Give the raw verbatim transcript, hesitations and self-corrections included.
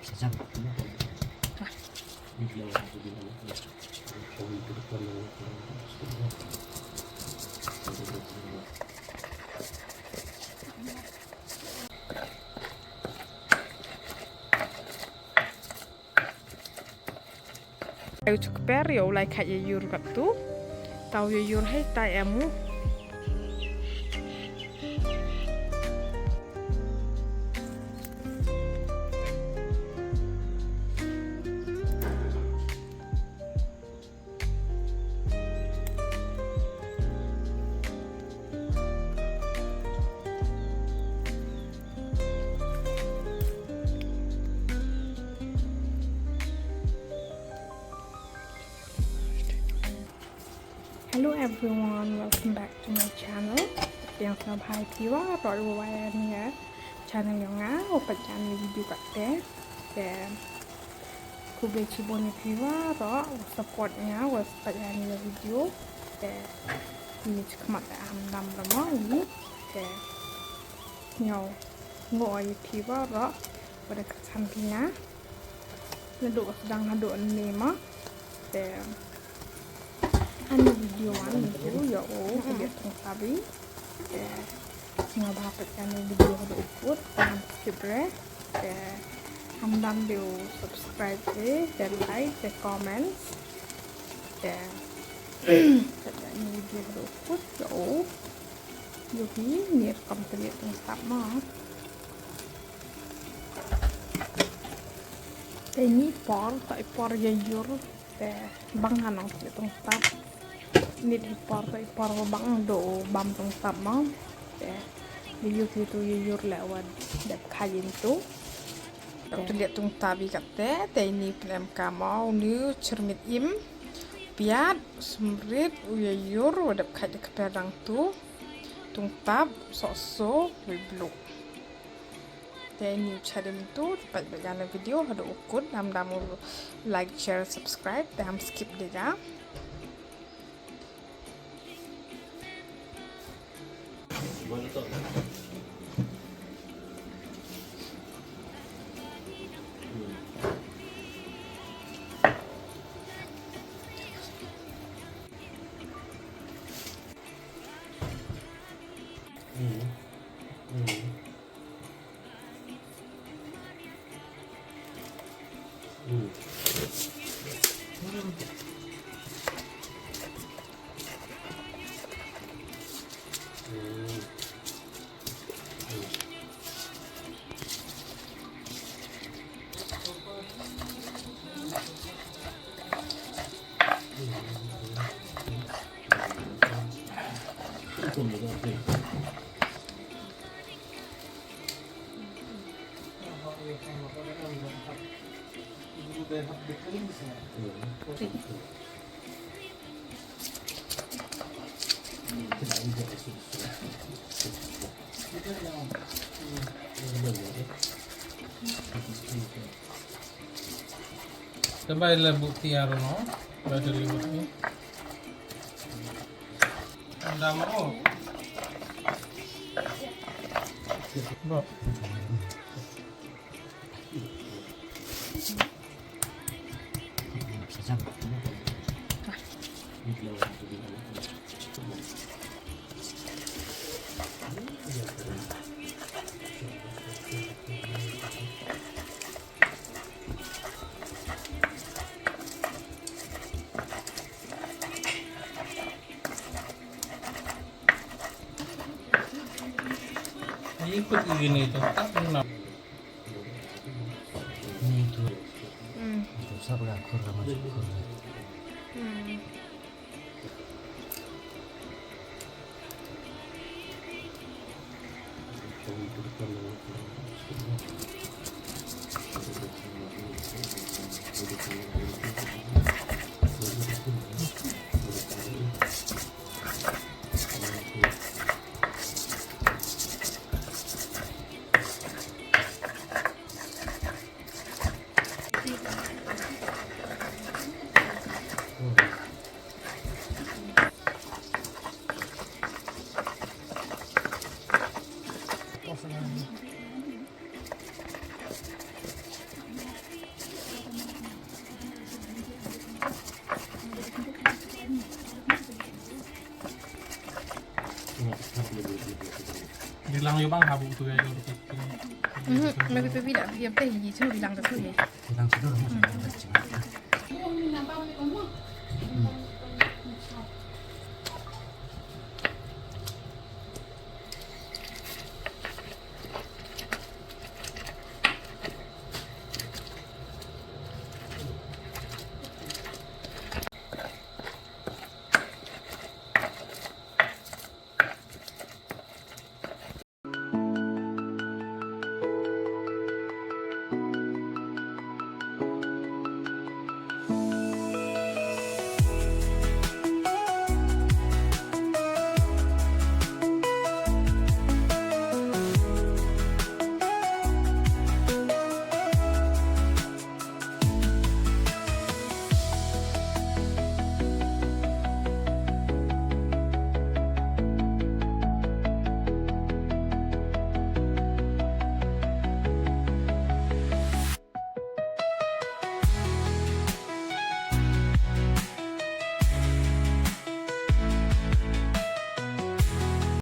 Ai u chukper yow lai khat ya yur katu. Tau ya yur hei tai amu. Hello everyone, welcome back to my channel. Yang sñiawbha phi waroh wa wan ya channel yong nga, u pat ya ni video katte. Te khublei chibun ya phi waroh wa support nga, wa pat ya ni video. Te ini chakhmat te ham dam rama ini. Te sñiaw ngooh ya phi waroh wa da kyrchan phi nga. Nadooh sdang hadooh ynne ma. Te ani video wan ni tu yow u kadiat tong tabi. Te sñiawbha pat ya ni video hadooh u kut, te ham skip re. Te ham dam de u subscribe re, te like, te comments. Te pat ya ni video hadooh u kut yow u. Yow hi ni rukom kadiat tong tap ma. Te ini i por, toh i por ya yur, te bang hanang kadiat tong tap. Ini i por, toh i por wa bang dooh bam tong tap ma. Te yow hi tu ya yur le wa dep kha yin tu. Te kadiat tong tap i katte, te ini pnem ka ma, uni u chyrmit im, piat, sumrit, u ya yur, wa dep kha da kper dang tu. Tong tap, sohso, wi bluh. Te ini u chadem tu, te pat ya ni video hadooh u kut, ham dam u like, share, subscribe, te ham skip de ya. Te bai le buti aro no, bai de le buti. Anda mo. Bo. Ikut ini tu, tak pernah. Ni tu. Hmm. Itu sab ka khur ka masuk khur. Hmm. Di lang yo bang habu tu ya yo. Mhm, me bi bi da, bi te yi chu di lang da tu yi. Di lang chu tu.